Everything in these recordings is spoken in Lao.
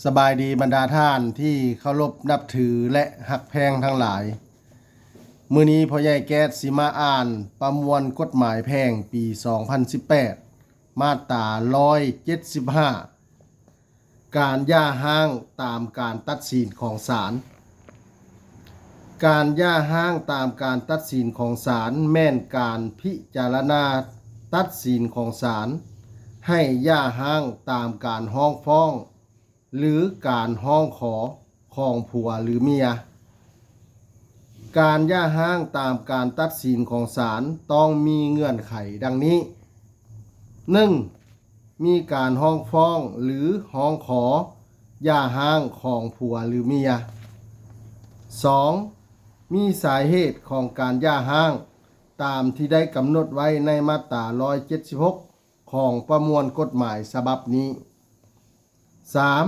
ສະບາຍດີບັນດາທ່ານທີ່ເຄົາລົບນັບຖື ແລະ ຮັກແພງທັງຫຼາຍ. ມື້ນີ້ພໍ່ໃຫຍ່ແກ້ດຊິມາອ່ານປະມວນກົດໝາຍແພ່ງປີສອງພັນສິບແປດ ມາດຕາຮ້ອຍເຈັດສິບຫ້າ ການຢ່າຮ້າງຕາມການຕັດສິນຂອງສານ. ການຢ່າຮ້າງຕາມການຕັດສິນຂອງສານ ແມ່ນການພິຈາລະນາຕັດສິນຂອງສານ ໃຫ້ຢ່າຮ້າງຕາມການຮ້ອງຟ້ອງ ຫຼື ການຮ້ອງຂໍຂອງຜົວ ຫຼື ເມຍ. ການຢ່າຮ້າງຕາມການຕັດສິນຂອງສານຕ້ອງມີເງື່ອນໄຂດັ່ງນີ້: ໜຶ່ງ ມີການຮ້ອງຟ້ອງ ຫຼື ຮ້ອງຂໍຢ່າຮ້າງຂອງຜົວ ຫຼື ເມຍ. ສອງ ມີສາເຫດຂອງການຢ່າຮ້າງຕາມທີ່ໄດ້ກຳນົດໄວ້ໃນມາດຕາຮ້ອຍເຈັດສິບຫົກ ຂອງປະມວນກົດໝາຍສະບັບນີ້. ສາມ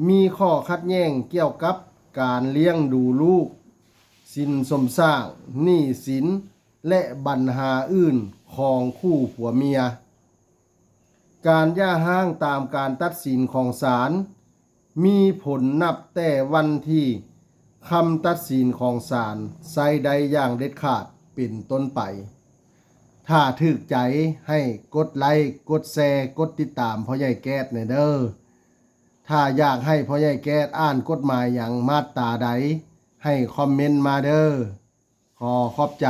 ມີຂໍ້ຂັດແຍ່ງກ່ຽວກັບການລ້ຽງດູລູກ, ສິນສົມສ້າງ, ໜີ້ສິນ ແລະ ບັນຫາອື່ນຂອງຄູ່ຜົວເມຍ. ການຢ່າຮ້າງຕາມການຕັດສິນຂອງສານ ມີຜົນນັບແຕ່ວັນທີ່ຄຳຕັດສິນຂອງສານໃຊ້ໄດ້ຢ່າງເດັດຂາດເປັນຕົ້ນໄປ. ຖ້າຖືກໃຈໃຫ້ກົດໄລ້, ກົດແຊ, ກົດຕິດຕາມພໍ່ໃຫຍ່ແກ້ດແດ່ເດີ້. ຖ້າຢາກໃຫ້ພໍ່ໃຫຍ່ແກ້ດອ່ານກົດໝາຍຫຍັງມາດຕາໃດ ໃຫ້ຄອມເມັນມາເດີ້. ຂໍຂອບໃຈ.